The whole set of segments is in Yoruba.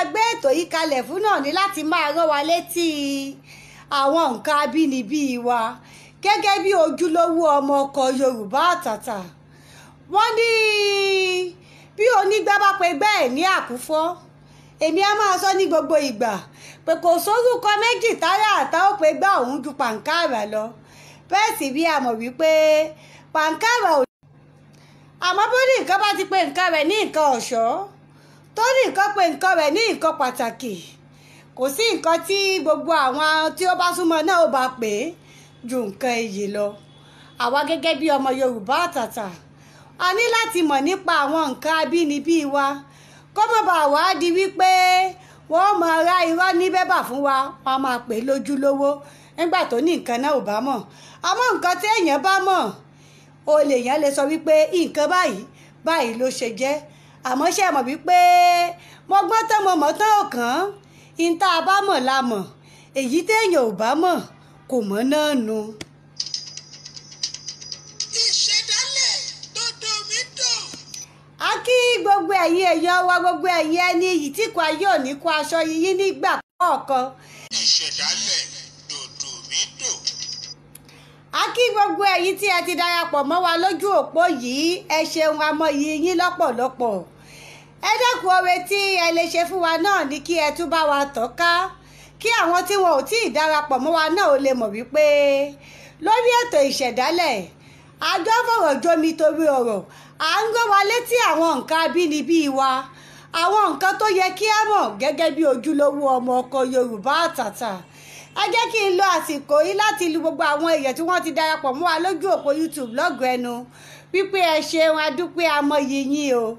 a gbé ètò yìí kalẹ̀ fún náà ni láti máa rán wa létí àwọn nǹkan abínibí wa gẹ́gẹ́ bí ojúlówó ọmọ ọkọ Yorùbá àtàtà. Wọ́n ní bí onígbà bá pe bẹ́ẹ̀ ní àkúfọ́, èmi á máa sọ ní gbogbo ìgbà pé kò sórúkọ méjì tára àtà ó pe gbá òun ju pàǹkàrà lọ. Bẹ́ẹ̀ sì bí a mọ̀ wípé pàǹkàrà ò. Àmọ́ bó ní nǹkan bá ti pe nǹkan rẹ̀ ní nǹkan ọ̀ṣọ́, tó ní nǹkan pe nǹkan rẹ̀ ní nǹkan pàtàkì, kò sí nǹkan tí gbogbo àwọn tí ó bá súnmọ́ náà ó bá pè é ju nǹkan iyì lọ. Àwa gẹ́gẹ́ bí ọmọ Yorùbá àtàtà, a ní láti mọ̀ nípa àwọn nǹkan abínibí wa kó má bàa wá di wípé wọ́n máa ra irọ́ ní bẹ́bà fún wa, wọ́n máa pè é lójúlówó nígbà tó ní nǹkan náà ò bá mọ̀. Àmọ́ nǹkan tí èèyàn bá mọ̀, olè yẹn lè sọ wípé nǹkan báyìí báyìí ló ṣe jẹ́. Àmọ́ ṣe mọ̀ wípé mo gbọ́n tán mo mọ̀ tán ò kàn án, ihun tá a bá mọ̀ la mọ̀, èyí téèyàn ò bá mọ̀ kò mọ̀ náà nu. Ìṣẹ̀dálẹ̀ dòdòmídò. A kí gbogbo ẹ̀yin èèyàn wa, gbogbo ẹ̀yin ẹni iyì tí kò ayé òní kó aṣọ yìí nígbà kọ̀ọ̀kan. Ìṣẹ̀dálẹ̀ dòdòmídò. A kí gbogbo ẹ̀yin tí ẹ ti darapọ̀ mọ́ wa lójú òpó yìí, ẹ ṣeun, a mọyì yín lọ́pọ̀lọpọ̀. Ẹ dẹ́kun oore tí ẹ lè ṣe fún wa náà ní kí ẹ tún bá wa tọ́ka, kí àwọn tí wọn ò tí ì darapọ̀ mọ́ wa náà ó lè mọ̀ wípé lórí ètò ìṣẹ̀dálẹ̀ àjọ fọ̀rọ̀ jomi torí ọ̀rọ̀, à ń rán wa létí àwọn nǹkan abínibí wa, àwọn nǹkan tó yẹ kí á mọ̀ gẹ́gẹ́ bí ojúlówó ọmọ ọkọ Yorùbá àtàtà. Ẹ jẹ́ kí n lo àsìkò yìí láti lu gbogbo àwọn èèyàn tí wọ́n ti darapọ̀ mọ́ wa lójú òpó YouTube lọ́gọ̀ọ́ ẹnu wípé ẹ ṣeun, a dúpẹ́, a mọyì yín o.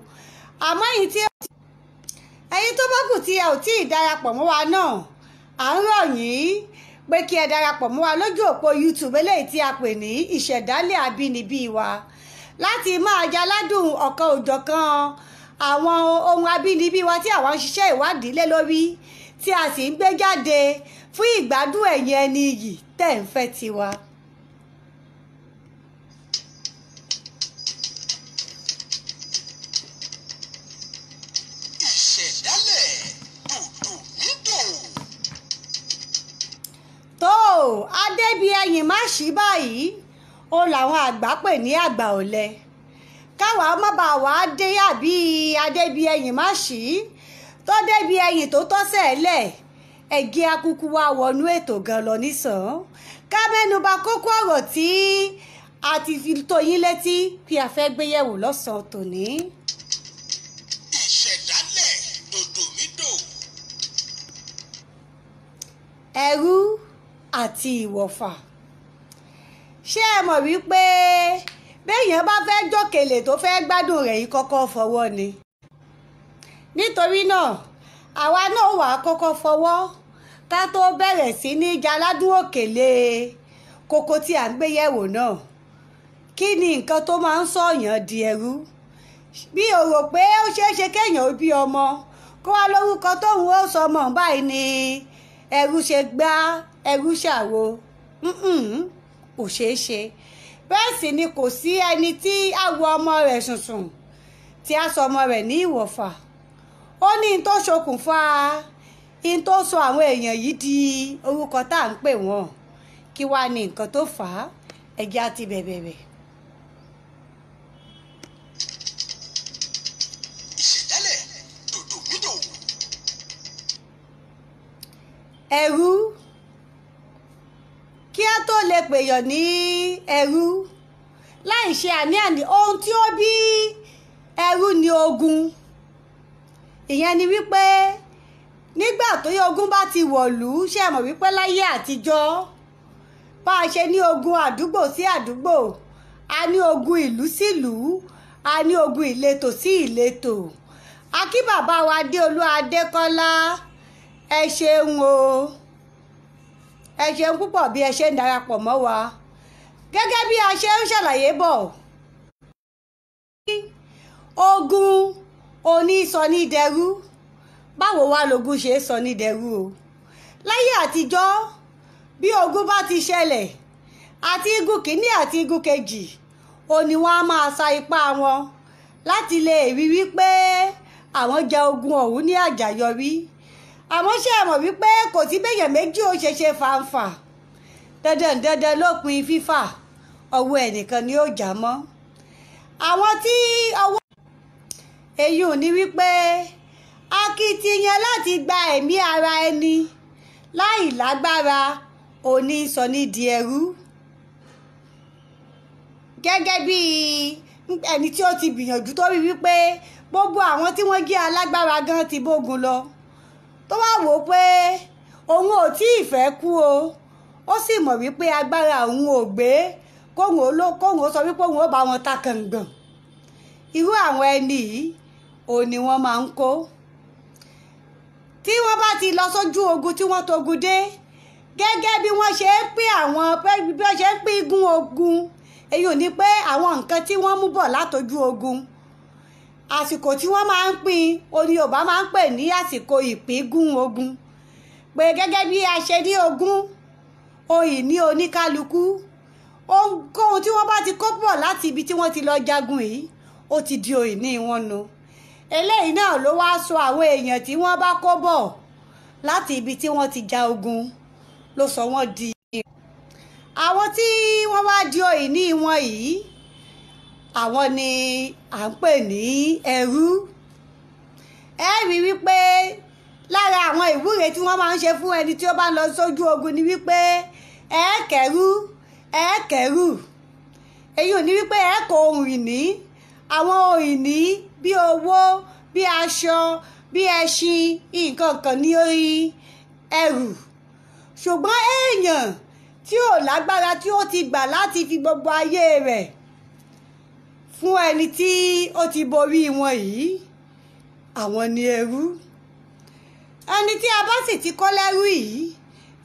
Àmọ́ ẹ̀yin tó bá kù tí ẹ ò tí ì darapọ̀ mọ́ wa náà, à ń rọ̀ yín pé kí ẹ darapọ̀ mọ́ wa lójú òpó YouTube eléyìí tí a pè ní Ìṣẹ̀dálẹ̀ Abínibí wa, láti máa jaládùn ọ̀kan òjọ̀kan àwọn ohun abínibí wa tí àwa ń ṣiṣẹ́ ìwádìí lé lórí, tí a sì ń gbé jáde fún ìgbádùn ẹ̀yin ẹni iyì tẹ̀ ń fẹ́ tiwa. Ìṣẹ̀dálẹ̀ dòdòmídò. Tó Adébíyẹyìn má ṣí báyìí, ó làwọn àgbà pè ní àgbà ọ̀lẹ. Káwa má bàa wá dé àbí Adébíyẹyìn má ṣí tó débi ẹyìn tó tọ́sẹ̀ lẹ̀, ẹ̀gẹ́ akúkú wa wọnú ètò gan lọ nísàn. Ká mẹ́nuba kókó ọ̀rọ̀ tí a ti fi tó yín létí pé a fẹ́ gbé yẹ̀wò lọ́sàn-án tòní. Ìṣẹ̀dálẹ̀ dòdòmídò. Ẹrú àti ìwọ̀fà. Ṣé ẹ mọ̀ wípé béèyàn bá fẹ́ jókèlè tó fẹ́ gbádùn rẹ̀ yìí kọ́kọ́ fọwọ́ ni? Nítorí náà àwa náà wà á kọ́kọ́ fọwọ́ ká tó bẹ̀rẹ̀ sí ní jaládùn òkèlè kókó tí à ń gbé yẹ̀wò náà. Kí ni nǹkan tó máa ń sọ̀yàn di ẹrú? Bí o rò pé ó ṣeé ṣe kéèyàn ó bí ọmọ kó wá lórúkọ tóun ó sọmọ báyìí ni ẹrú ṣe gbá ẹrú ṣàwo, kò ṣeé ṣe. Bẹ́ẹ̀ sì ni kò sí ẹni tí á wo ọmọ rẹ̀ sùnsùn tí á sọ ọmọ rẹ̀ ní ìwọ̀fà. Ó ní n tó ṣokùnfà n tó sọ àwọn èèyàn yìí di orúkọ tá à ń pè wọ́n. Kí wàá ní nǹkan tó fà á? Ẹ̀jẹ̀ á ti bẹ̀bẹ̀ rẹ̀. Ìṣẹ̀dálẹ̀ dòdòmídò. Ẹrú, kí á tó lè pèèyàn ní ẹrú láì ṣe àní-àní, ohun tí ó bí ẹrú ni ogun. Ìyẹn ni wípé nígbà tó yẹ ogun bá ti wọ̀lú, ṣe mọ̀ wípé láyé àtijọ́ bá a ṣe ní ogun àdúgbò sí àdúgbò, a ní ogun ìlú sílùú, a ní ogun ìletò sí ìletò. A kí bàbá wa Adéolú Adékọ́lá, ẹ ṣeun o, ẹ ṣeun púpọ̀ bí ẹ ṣe ń darapọ̀ mọ́ wa. Gẹ́gẹ́ bí a ṣe ń ṣàlàyé bọ̀, ogun onísọnídẹrú. Báwo wá lógun ṣe sọ ní dẹrú o? Láyé àtijọ́ bí ogun bá ti ṣẹlẹ̀, àti igun kìíní àti igun kejì ó ní wọ́n á máa sa ipá wọn láti lè rí wípé Àwọn ja ogun ọ̀hún ní àjàyọrí. Àmọ́ ṣé ẹ mọ̀ wípé kò sí béèyàn méjì ó ṣe ṣe fàǹfà, dandan dandan lópin fífà, ọwọ́ ẹnìkan ni ó jà mọ́. Àwọn tí ọwọ́ èyí ò ní wípé akitiyan láti gba ẹ̀mí ara ẹni láì lágbára òní sọ ní di ẹrú. Gẹ́gẹ́ bí ẹni tí ó ti gbìyànjú tó rí wípé gbogbo àwọn tí wọ́n jẹ́ alágbára gan ti bógun lọ, tó wá wò ó pé òun ò tí ì fẹ́ kú o, ó sì mọ̀ wípé agbára òun ò gbé kóhun ó sọ wípé òun ó bá wọn ta kàngbọ̀n. Irú àwọn ẹni yìí òun ni wọ́n máa ń kó. Tí wọ́n bá ti lọ sójú ogun tí wọ́n togun dé, gẹ́gẹ́ bí wọ́n ṣe ń pín àwọn bí wọ́n ṣe ń pín igun ogun, èyí ò ní pé àwọn nǹkan tí wọ́n mú bọ̀ látojú ogun, àsìkò tí wọ́n máa ń pín òní Yorùbá máa ń pè ní àsìkò ìpíngún ogun. Pé gẹ́gẹ́ bí a ṣe ní ogún oyè ní oníkálukú, ohunkóhun tí wọ́n bá ti kó bọ̀ láti ibi tí wọ́n ti lọ jagun yìí, ó ti di oyè ní wọn nu. Eléyìí náà ló wá sọ àwọn èèyàn tí wọ́n bá kó bọ̀ láti ibi tí wọ́n ti ja ogun ló sọ wọ́n di. Àwọn tí wọ́n wá di oyè ní wọn yìí, àwọn ni à ń pè ní ẹrú. Ẹ rí wípé lára àwọn ìwúre tí wọ́n máa ń ṣe fún ẹni tí ó bá ń lọ sójú ogun ni wípé ẹ kẹ́rú, ẹ kẹ́rù. Èyí ò ní wípé ẹ kó ohun ìní, àwọn ohun ìní bí owó, bí aṣọ, bí ẹṣin, nǹkan kan ní orí ẹrù. Ṣùgbọ́n èèyàn tí ò lágbára tí ó ti gbà láti fi gbogbo ayé rẹ̀ fún ẹni tí ó ti borí wọn yìí, àwọn ni ẹrú. Ẹni tí a bá sì ti kó lẹ́rú yìí,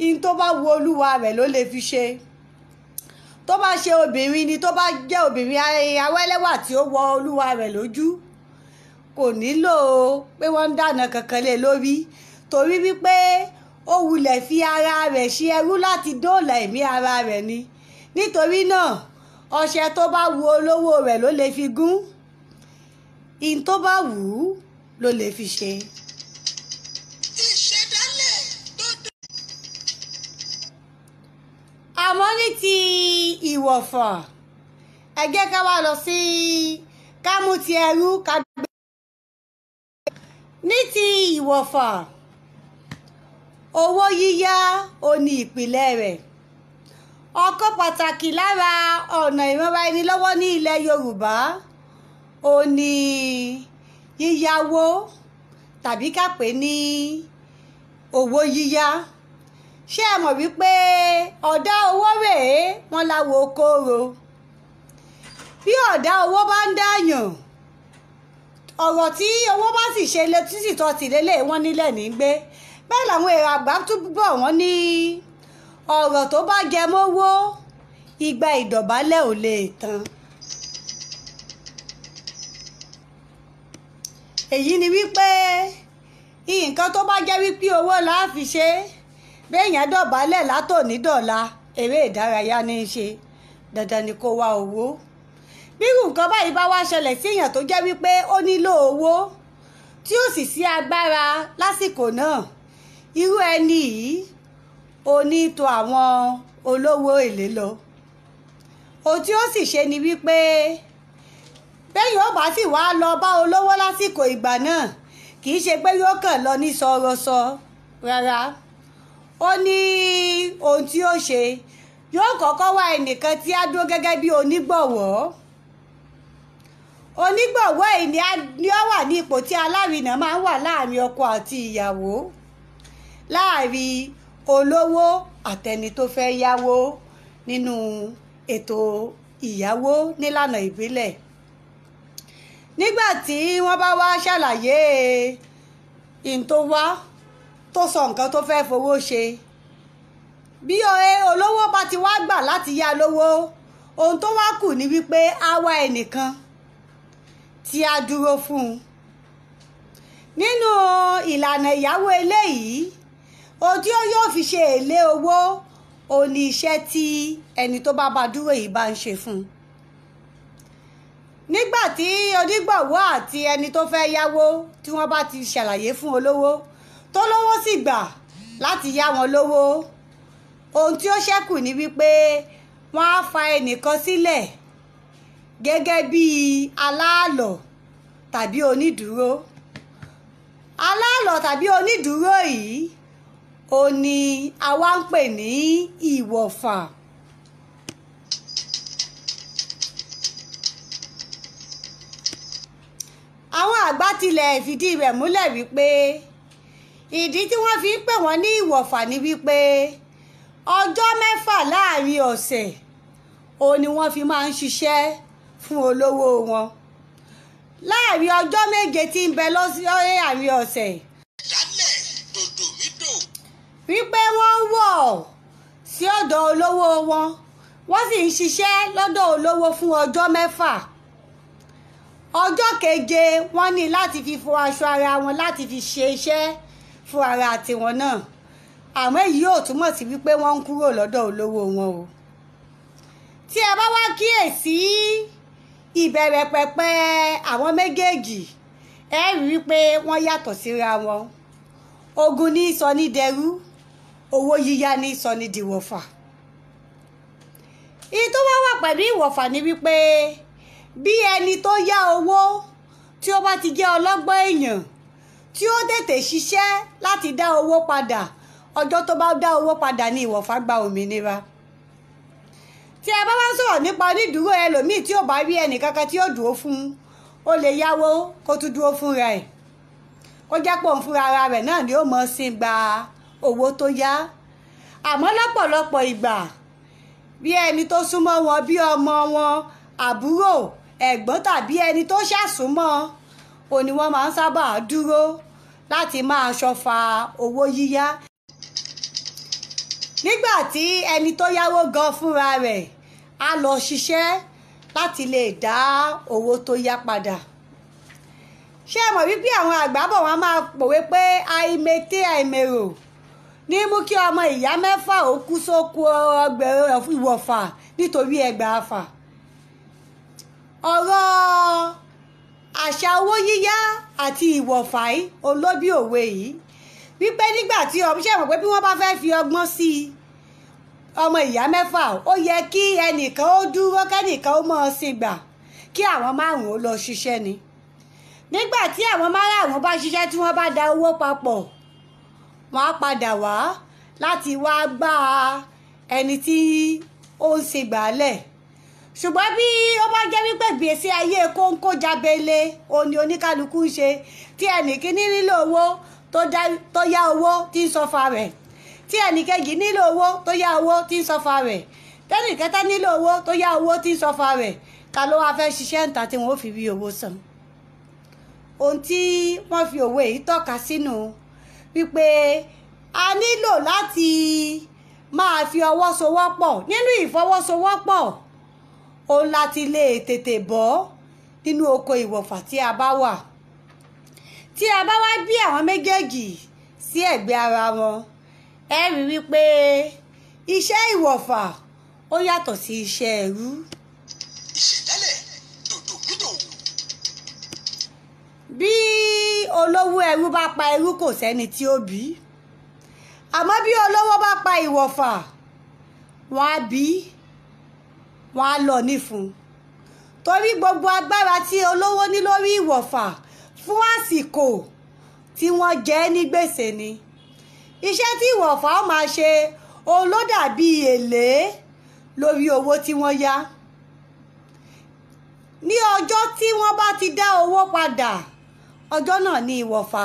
ihun tó bá wu olúwa rẹ̀ ló lè fi ṣe. Tó bá ṣe obìnrin ni, tó bá jẹ́ obìnrin awẹ́lẹ́wà tí ó wọ olúwa rẹ̀ lójú, kò nílò pé wọ́n ń dáná kankan lé lórí, torí wípé ó wulẹ̀ fi ara rẹ̀ ṣe ẹrú láti dóòlà ẹ̀mí ara rẹ̀ ni. Nítorí náà ọṣẹ tó bá wu olówó rẹ̀ ló lè fi gún, ihun tó bá wù ú ló lè fi ṣe. Ìṣẹ̀dálẹ̀ dòdò. Àmọ́ ní ti ìwọ̀fà, ẹ jẹ́ ká wá lọ sí ká mú ti ẹrú ká gbé. Ní ti ìwọ̀fà, owó yíyá ò ní ìpìlẹ̀ rẹ̀. Ọ̀kan pàtàkì lára ọ̀nà ìranra ẹni lọ́wọ́ ní ilẹ̀ Yorùbá ò ní yíyáwó tàbí ká pè ní owó yíyá. Ṣé ẹ mọ̀ wípé ọ̀dá owó rèé wọ́n láwo kóró. Bí ọ̀dá owó bá ń dàyàn, ọ̀rọ̀ tí owó bá sì ṣe létí sì tọ́ sí lélẹ̀ wọ́n nílẹ̀ ní gbé. Bẹ́ẹ̀ làwọn èrò àgbà túbọ̀ wọ́n ní ọ̀rọ̀ tó bá jẹ mọ́wó, igba ìdọ̀bálẹ̀ ò lè tán. Èyí ni wípé nǹkan tó bá jẹ́ wípé owó la fi ṣe, béèyàn dọ̀bálẹ̀ látòní dọ̀la, eré ìdárayá ní í ṣe, dandan ni kó wá owó. Bírú nǹkan báyìí bá wá ṣẹlẹ̀ sí èèyàn tó jẹ́ wípé ó nílò owó tí ó sì sí agbára lásìkò náà, irú ẹni yìí ó ní tọ̀ àwọn olówó èlé lọ. Ohun tí ó sì ṣe ni wípé béèyàn ó bá sì wá lọ bá olówó lásìkò ìgbà náà, kì í ṣe pé yóò kàn lọ ní sọ̀rọ̀sọ rárá. Ó ní ohun tí ó ṣe, yóò kọ́kọ́ wá ẹnìkan tí á dúró gẹ́gẹ́ bí onígbọ̀wọ́. Onígbọ̀wọ́ yìí ni ó wà ní ipò tí alárinà máa ń wà láàrin ọkọ àti ìyàwó, láàrin olówó àtẹni tó fẹ́ yáwó nínú ètò ìyáwó nílànà ìbílẹ̀. Nígbà tí wọ́n bá wá ṣàlàyé ihun tó wá, tó sọ nǹkan tó fẹ́ fowó ṣe, bí olówó bá ti wá gbà láti yá lówó, ohun tó wá kù ni wípé á wá ẹnìkan tí á dúró fún un. Nínú ìlànà ìyáwó eléyìí, ohun tí ó yóò fi ṣe èlé owó òun ni iṣẹ́ tí ẹni tó bá bá dúró yìí bá ń ṣe fún un. Nígbà tí onígbọ̀wọ́ àti ẹni tó fẹ́ yáwó tí wọ́n bá ti ṣàlàyé fún olówó tó lówó sì gbà láti yá wọn lówó, ohun tí ó ṣẹ́kù ni wípé wọ́n á fa ẹnìkan sílẹ̀ gẹ́gẹ́ bí aláàlọ̀ tàbí onídùúró. Aláàlọ̀ tàbí onídùúró yìí ó ní àwa ń pè ní ìwọ̀fà. Àwọn àgbà tilẹ̀ fìdí rẹ̀ múlẹ̀ wípé ìdí tí wọ́n fi ń pè wọ́n ní ìwọ̀fà ni wípé ọjọ́ mẹ́fà láàrin ọ̀sẹ̀ òun ni wọ́n fi máa ń ṣiṣẹ́ fún olówó wọn. Láàrin ọjọ́ méje tí ń bẹ láàrin ọ̀sẹ̀, Ìṣẹ̀dálẹ̀ dòdòmídò. wípé wọ́n ń wọ̀ sí ọ̀dọ̀ olówó wọn, wọ́n sì ń ṣiṣẹ́ lọ́dọ̀ olówó fún ọjọ́ mẹ́fà. Ọjọ́ keje wọ́n ní láti fi fọ aṣọ ara wọn láti fi ṣe iṣẹ́ fún ara tiwọn náà. Àmọ́ èyí yóò túmọ̀ sí wípé wọ́n ń kúrò lọ́dọ̀ olówó wọn o. Tí ẹ bá wá kíyèsí ìbẹ̀rẹ̀ pẹ̀pẹ̀ àwọn méjèèjì, ẹ rí wípé wọ́n yàtọ̀ síra wọn. Ogun ní sọ ní dẹrú, owó yíyá ní sọ ní dìwọ̀fà. Ìyí tó wá wà pẹ̀lú ìwọ̀fà ni wípé bí ẹni tó yá owó tí ó bá ti jẹ́ ọlọ́gbọ́n èèyàn tí ó tètè ṣiṣẹ́ láti dá owó padà, ọjọ́ tó bá dá owó padà ni ìwọ̀fà gba òmìnira. Tí ẹ bá wá sọ̀rọ̀ nípa onídùúró ẹlòmíì tí ò bá rí ẹnìkankan tí ó dúró fún, ó lè yáwó kó tún dúró fúnra ẹ̀, kó jẹ́ pé òun fúnra ara rẹ̀ náà ni ó mọ̀ sí gba owó tó yá. Àmọ́ lọ́pọ̀lọpọ̀ ìgbà bí ẹni tó súnmọ́ wọn bí ọmọ wọn, àbúrò, ẹ̀gbọ́n tàbí ẹni tó ṣàsúnmọ́ òun ni wọ́n máa ń sábà dúró láti máa ṣọfà owó yíyá. Nígbà tí ẹni tó yáwó gan fúnra rẹ̀ á lọ ṣiṣẹ́ láti lè dá owó tó yá padà. Ṣé ẹ mọ̀ wípé àwọn àgbà bọ̀ wọ́n máa pòwe pé àìmètè àìmèrò ní mú kí ọmọ ìyá mẹ́fà ó kú sóko ọgbẹ́ ìwọ̀fà nítorí ẹgbàáfà. Ọ̀rọ̀ àṣà owó yíyá àti ìwọ̀fà yìí olóbí òwe yìí wípé nígbà tí ọmọ ṣe mọ̀ pé bí wọ́n bá fẹ́ fi ọgbọ́n sí i ọmọ ìyá mẹ́fà ó yẹ kí ẹnìkan ó dúró kẹ́nìkan ó mọ̀ ọ́ sí gbà kí àwọn márùn-ún ó lọ ṣiṣẹ́ ni. Nígbà tí àwọn márùn-ún bá ṣiṣẹ́ tí wọ́n bá da owó papọ̀, wọ́n á padà wá láti wá gbá ẹni tí ó ń sin gbàálẹ̀. Ṣùgbọ́n bí ó bá jẹ́ wípé gbèsè ayé kóńkó jábélé òun ni oníkálukú ń ṣe, tí ẹnìkíní nílò owó tó yá owó tí ń sọfà rẹ̀, tí ẹnìkejì nílò owó tó yá owó tí ń sọfà rẹ̀, tẹ́nìkẹta nílò owó tó yá owó tí ń sọfà rẹ̀, ta ló wá fẹ́ ṣiṣẹ́ ńta tí wọ́n ó fi rí owó san? Ohun tí wọ́n fi òwe yìí tọ́ka sínú wípé a nílò láti máa fi ọwọ́ sowọ́pọ̀. Nínú ìfọwọ́sowọ́pọ̀ òun láti lè tètè bọ́ nínú oko ìwọ̀fà tí a bá wà. Tí a bá wá bí àwọn méjèèjì sí ẹ̀gbẹ́ ara wọn, ẹ rí wípé iṣẹ́ ìwọ̀fà ó yàtọ̀ sí iṣẹ́ ẹrú. Ìṣẹ̀dálẹ̀ dòdòmídò. Bí olówó ẹrú bá pa ẹrú kò sẹ́ni tí ó bí. Àmọ́ bí olówó bá pa ìwọ̀fà, wọ́n á bí, wọ́n á lọ nífun. Torí gbogbo agbára tí olówó ní lórí ìwọ̀fà fún àsìkò tí wọ́n jẹ ní gbèsè ni. Iṣẹ́ tí ìwọ̀fà ó máa ṣe òun ló dàbí èlé lórí owó tí wọ́n yá. Ní ọjọ́ tí wọ́n bá ti dá owó padà, ọjọ́ náà ni ìwọ̀fà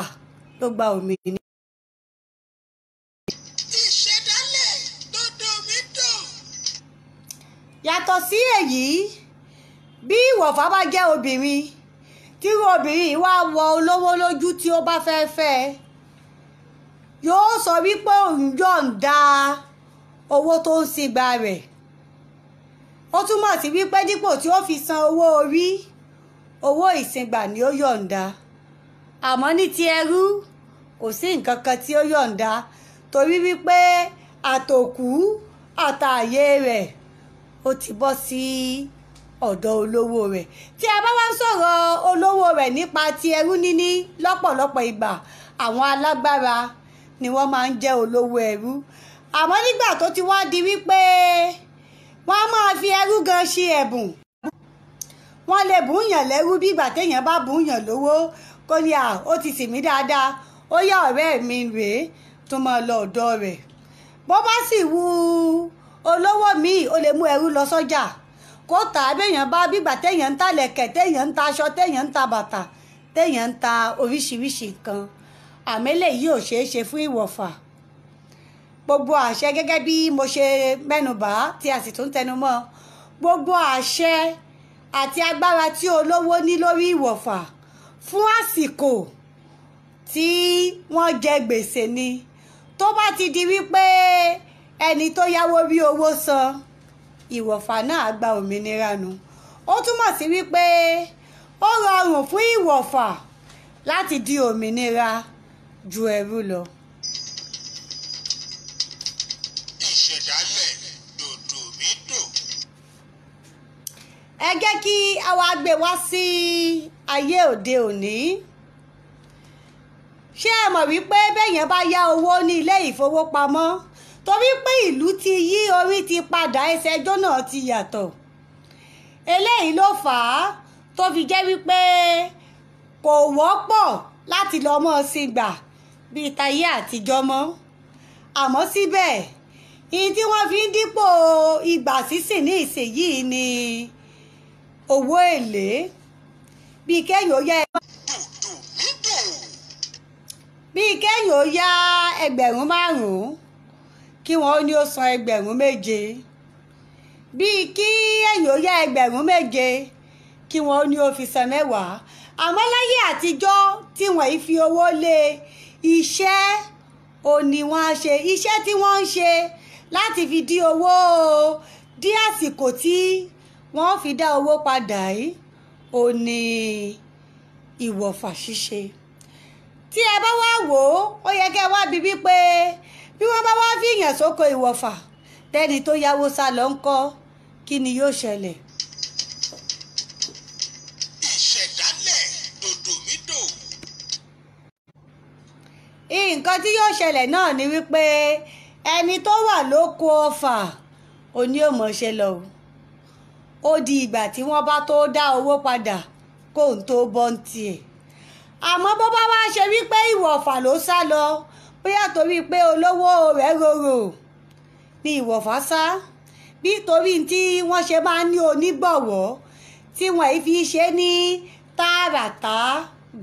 ló gba òmìnira. Ìṣẹ̀dálẹ̀ dòdòmídò. Yàtọ̀ sí èyí, bí ìwọ̀fà bá jẹ́ obìnrin, tírú obìnrin yìí wá wọ olówó lójú tí ó bá fẹ́ fẹ́, yóò sọ wípé òun yọ̀ǹda owó tó ń sin gba rẹ̀. Ó túmọ̀ sí wípé dípò tí ó fi san owó orí, owó ìsìngbà ni ó yọ̀ǹda. Àmọ́ ní ti ẹrú, kò sí nǹkan kan tí ó yọ̀ǹda torí wípé àtòkú àtààyè rẹ̀ ó ti bọ́ sí ọ̀dọ̀ olówó rẹ̀. Tí a bá wá ń sọ̀rọ̀ olówó rẹ̀ nípa ti ẹrú níní, lọ́pọ̀lọpọ̀ ìgbà àwọn alágbára ni wọ́n máa ń jẹ́ olówó ẹrú. Àmọ́ nígbà tó ti wá di wípé wọ́n á máa fi ẹrú gan ṣe ẹ̀bùn, wọ́n lè bùnyàn lẹ́rú bí ìgbà téèyàn bá bùnyàn lówó, kó ní à ó ti sì mí dáadáa, ó yá ọ̀rẹ́ mi rèé tó máa lọ ọ̀dọ̀ rẹ̀. Bó bá sì wu olówó míì, ó lè mú ẹrú lọ sọ́jà kó tà á. Béèyàn bá bígbà téèyàn ń ta lẹ̀kẹ̀, téèyàn ń ta aṣọ, téèyàn ń ta bàtà, téèyàn ń ta oríṣiríṣi nǹkan. Àmọ́ eléyìí ò ṣeé ṣe fún ìwọ̀fà. Gbogbo àṣẹ, gẹ́gẹ́ bí mo ṣe mẹ́nubà tí a sì tún tẹnu mọ́, gbogbo àṣẹ àti agbára tí olówó ní lórí ìwọ̀fà fún àsìkò tí wọ́n jẹ gbèsè ni. Tó bá ti di wípé ẹni tó yáwó rí owó san, ìwọ̀fà náà gba òmìnira nù. Ó túmọ̀ sí wípé ó rọrùn fún ìwọ̀fà láti di òmìnira ju ẹrú lọ. Ìṣẹ̀dálẹ̀ dòdòmídò. Ẹ jẹ́ kí a wá gbé wá sí ayé òde òní. Ṣé ẹ mọ̀ wípé béèyàn bá yá owó ní ilé ìfowópamọ́, torí pé ìlú ti yí, orí ti padà, ẹsẹ̀ ẹjọ́ náà ti yàtọ̀, eléyìí ló fà á tó fi jẹ́ wípé kò wọ́pọ̀ láti lọ mọ́ sí gbà bíi tayé àtijọ́ mọ́. Àmọ́ síbẹ̀, ìyí tí wọ́n fi ń dípò ìgbà sísìn ní ìsinyìí ni owó èlé, bíi kéèyàn ó yá Dòdòmídò. bíi kéèyàn ó yá 5,000 kí wọ́n ní ó san 7,000, bíi kí èèyàn ó yá 7,000 kí wọ́n ní ó fi san 10. Àmọ́ láyé àtijọ́ tí wọ́n yìí fi owó lé iṣẹ́, ò ní wọ́n á ṣe iṣẹ́ tí wọ́n ń ṣe láti fi dí owó dí àsìkò tí wọ́n fi dá owó padà yìí, ò ní ìwọ̀fà ṣíṣe. Tí ẹ bá wá wò ó, ó yẹ kẹ́ ẹ wá bi wípé bí wọ́n bá wá fìyàn sóko ìwọ̀fà, tẹ́ni tó yáwó sá lọ ń kọ́, kí ni yóò ṣẹlẹ̀? Ìṣẹ̀dálẹ̀ dòdòmídò. Nǹkan tí yóò ṣẹlẹ̀ náà ni wípé ẹni tó wà lóko ọfà òní ò mọ̀ ṣe lọ o. Ó di ìgbà tí wọ́n bá tó dá owó padà kóun tó bọ́ ń tiẹ̀. Àmọ́ bó bá wá ṣe wípé ìwọ̀fà ló sá lọ, bóyá torí pé olówó rẹ̀ rorò ni ìwọ̀fà sá, bí torí tí wọ́n ṣe máa ń ní onígbọ̀wọ́ tí wọ́n yìí fi ṣe ní tààràtà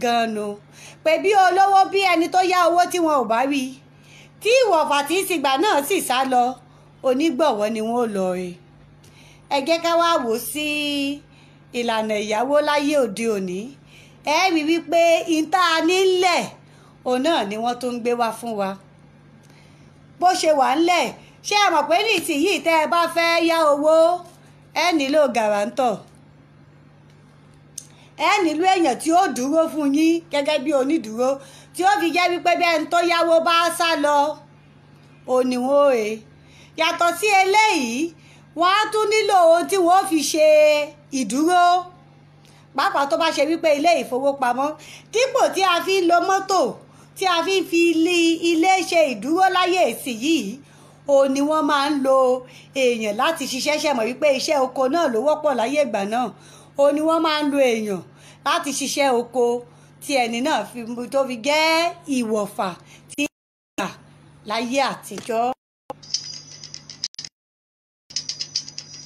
gan-an, pé bí olówó bí ẹni tó yá owó tí wọn ò bá rí, tí ìwọ̀fà tí ń sìgbà náà sì sá lọ, onígbọ̀wọ́ ni wọ́n ó lọ rí. Ẹ jẹ́ ká wá wò sí ìlànà ìyàwó láyé òde òní. Ẹ rí wípé ìta nílẹ̀ òun náà ni wọ́n tún ń gbé wá fún wa bó ṣe wà ńlẹ̀. Ṣé ẹ mọ̀ pé ní ìsinyìí tẹ́ ẹ bá fẹ́ yá owó, ẹ nílò gàrántọ̀, ẹ nílò èèyàn tí ó dúró fún yín gẹ́gẹ́ bí onídùúró, tí ó fi jẹ́ wípé bí ẹni tó yáwó bá sá lọ òníwó e. Yàtọ̀ sí eléyìí, wọ́n á tún nílò ohun tí wọ́n fi ṣe ìdúró, pàápàá tó bá ṣe wípé ilé ìfowópamọ́, dípò tí a fi ń lo mọ́tò tí a fi ń fi ilé ṣe ìdúró láyé ìsinyìí, òun ni wọ́n máa ń lo èèyàn láti ṣiṣẹ́. Ṣẹ̀mọ̀ wípé iṣẹ́ oko náà ló wọ́pọ̀ láyé ìgbà náà, òun ni wọ́n máa ń lo èèyàn láti ṣiṣẹ́ oko tí ẹni náà tó fi jẹ́ ìwọ̀fà tí gbà láyé àtijọ́.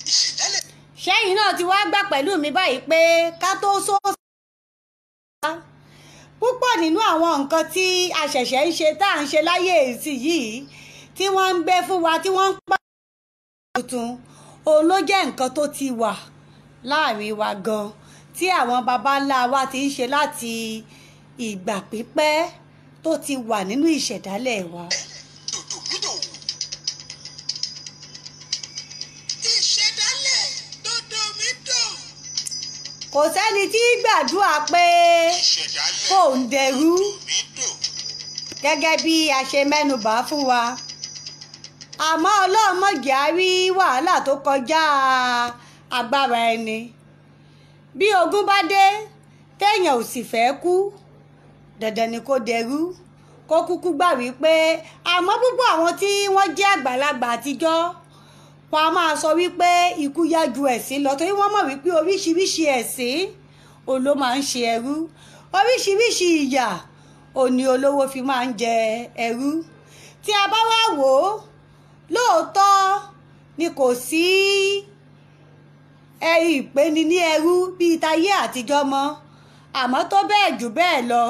Ìṣẹ̀dálẹ̀ Ṣẹ́yìn náà ti wá gbà pẹ̀lú mi báyìí pé ká tó sóòsà, púpọ̀ nínú àwọn nǹkan tí a ṣẹ̀ṣẹ̀ ń ṣe tá à ń ṣe láyé ìsinyìí tí wọ́n ń gbé fún wa, tí wọ́n ń pa tuntun, òun ló jẹ́ nǹkan tó ti wà láàrin wa gan, tí àwọn baba ńlá wa ti ń ṣe láti ìgbà pípẹ́, tó ti wà nínú ìṣẹ̀dálẹ̀ wa. Dòdòmídò. Ìṣẹ̀dálẹ̀ dòdòmídò. Kò sẹ́ni tí gbàdúrà pé Ìṣẹ̀dálẹ̀ kóun dẹrú dòdòmídò. gẹ́gẹ́ bí a ṣe mẹ́nubà fún wa. Àmọ́ Ọlọ́run má jẹ́ á rí wàhálà tó kọjá agbára ẹni. Bí ogun bá dé téèyàn ò sì fẹ́ kú, dandan ni kó dẹrú, kó kúkú gbà wípé. Àmọ́ púpọ̀ àwọn tí wọ́n jẹ́ àgbàlagbà àtijọ́ wọn a máa sọ wípé ikú yá ju ẹ̀sín lọ, torí wọ́n mọ̀ wípé oríṣiríṣi ẹ̀sín òun ló máa ń ṣe ẹrú, oríṣiríṣi ìyà òní olówó fi máa ń jẹ ẹrú. Tí a bá wá wò ó, lóòótọ́ ni kò sí ìpeni ní ẹrú bíi tayé àtijọ́ mọ́, àmọ́ tó bẹ́ẹ̀ jù bẹ́ẹ̀ lọ,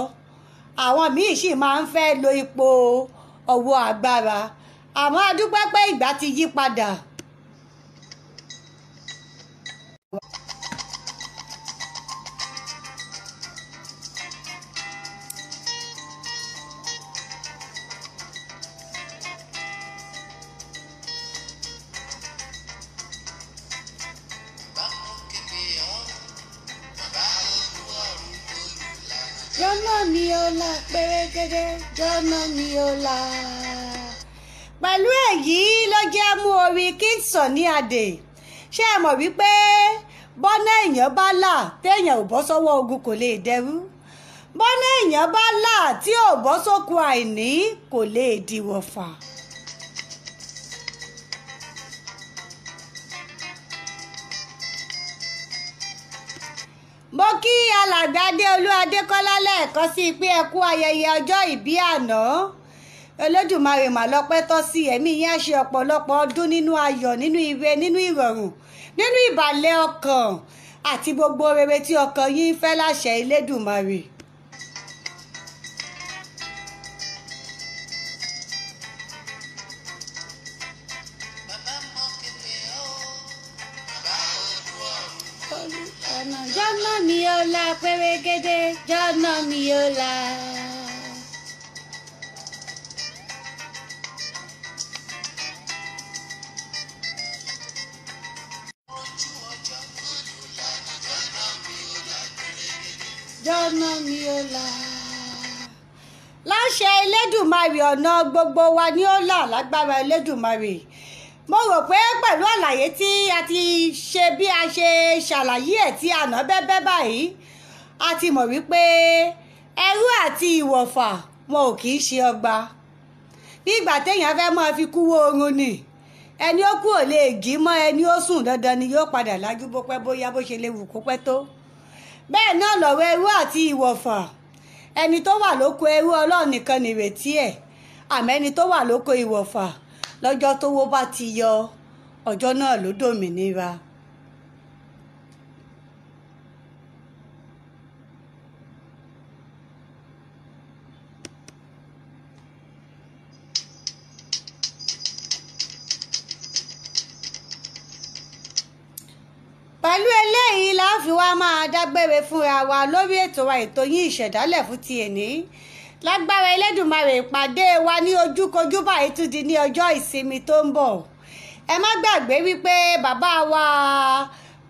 àwọn míì sì máa ń fẹ́ lo ipò ọwọ́ agbára. Àmọ́ a dúpẹ́ pé ìgbà ti yí padà. Jọ́nà mi ò là pérégedé, jọ́nà mi ò là. Pẹ̀lú èyí ló jẹ́ mú orin King Sunny Adé. Ṣé ẹ mọ̀ wípé bọ́nà èèyàn bá là téèyàn ò bọ́ sọ́wọ́ ogun kò lè dẹrú, bọ́nà èèyàn bá là tí ò bọ́ sóko àìní kò lè dìwọ̀fà. Mo kí alàgbà Adéolú Adékọ́lá lẹ́ẹ̀kan sí pé ẹ kú ayẹyẹ ọjọ́ ìbí àná. Olódùmarè mà lọ́pẹ́ tọ́ sí, ẹ̀mí yín á ṣe ọ̀pọ̀lọpọ̀ ọdún nínú ayọ̀, nínú ire, nínú ìrọ̀rùn, nínú ìbàlẹ̀ ọkàn àti gbogbo rere tí ọkàn yín fẹ́ láṣẹ Elédùmarè. Jọ́nà mi ò là pérégedé, jọ́nà mi ò là. Jọ́nà mi ò là. Láṣẹ Elédùmarè, ọ̀nà gbogbo wa ni ó là lágbára Elédùmarè. Mo rò pé pẹ̀lú àlàyé tí a ti ṣe bí a ṣe ṣàlàyé ẹ̀ tí àná bẹ́bẹ́ báyìí, a ti mọ̀ wípé ẹrú àti ìwọ̀fà wọn ò kì í ṣe ọgbà. Nígbà téèyàn fẹ́ máa fi kúwó oorun ni, ẹni ó kú ò lè jí mọ́, ẹni ó sùn dandan ni yóò padà lájú bó pẹ́ bóyá bó ṣe lè wù kó pẹ́ tó. Bẹ́ẹ̀ náà lọ̀rọ̀ ẹrú àti ìwọ̀fà, ẹni tó wà lóko ẹrú Ọlọ́run nìkan nìrètí ẹ̀, àmọ́ ẹni tó wà lóko ìwọ̀fà lọ́jọ́ tówó bá ti yọ, ọjọ́ náà ló dòmìnira. Pẹ̀lú eléyìí la fi wá máa dágbére fúnra wa lórí ètò wa, ètò yín Ìṣẹ̀dálẹ̀ fún ti èní. Lágbára Elédùmarè, ìpàdé wa ní ojúkojú báyìí tún di ní ọjọ́ ìsinmi tó ń bọ̀. Ẹ má gbàgbé wípé bàbá wa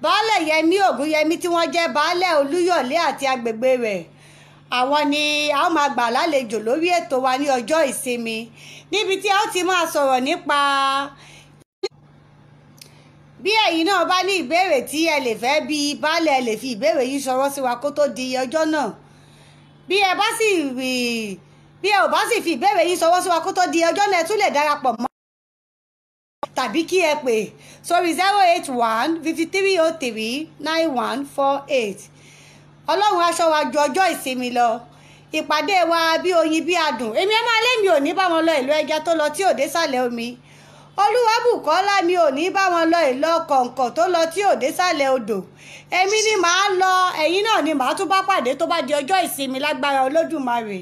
Baálẹ̀ Yẹmí Ògúnyẹmí tí wọ́n jẹ́ Baálẹ̀ Olúyọ̀lé àti agbègbè rẹ̀, àwọn ni a ó máa gbà lálejò lórí ètò wa ní ọjọ́ ìsinmi, níbi tí a ó ti máa sọ̀rọ̀ nípa bí ẹ̀yin náà bá ní ìbéèrè tí ẹ lè fẹ́ bi Baálẹ̀, ẹ lè fi ìbéèrè yín ṣọwọ́ sí wa kó tó di ọjọ́ náà. Bí ẹ bá sì rí, bí ẹ ò bá sì fi ìbéèrè yín ṣọwọ́ sí wa kó tó di ọjọ́ náà, ẹ tún lè darapọ̀ mọ́ tàbí kí ẹ pè sórí 081 53 03 9148. Ọlọ́run aṣọ wa ju ọjọ́ ìsinmi lọ. Ìpàdé wa bí oyin bí adùn. Èmi ẹ máa lémi ò ní bá wọn lọ ìlú ẹja tó lọ tí ò dé sàlẹ̀ omi. Olúwabùkọ́lá mi ò ní bá wọn lọ ìlọ kọ̀ǹkọ̀ tó lọ tí ò dé sàlẹ̀ odò. Èmi ni màá lọ, ẹ̀yin náà ni màá tún bá pàdé tó bá di ọjọ́ ìsinmi lágbára Olódùmarè.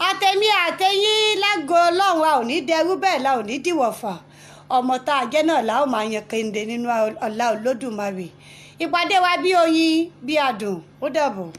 Àtẹ̀mí àtẹ̀yìn lágo Ọlọ́run, a ò ní dẹrú bẹ́ẹ̀ la ò ní dìwọ̀fà. Ọmọ tá a jẹ́ náà la ó máa yan kende nínú ọlá Olódùmarè. Ìpàdé wa bí oyin bí adùn. Ó dàbọ̀.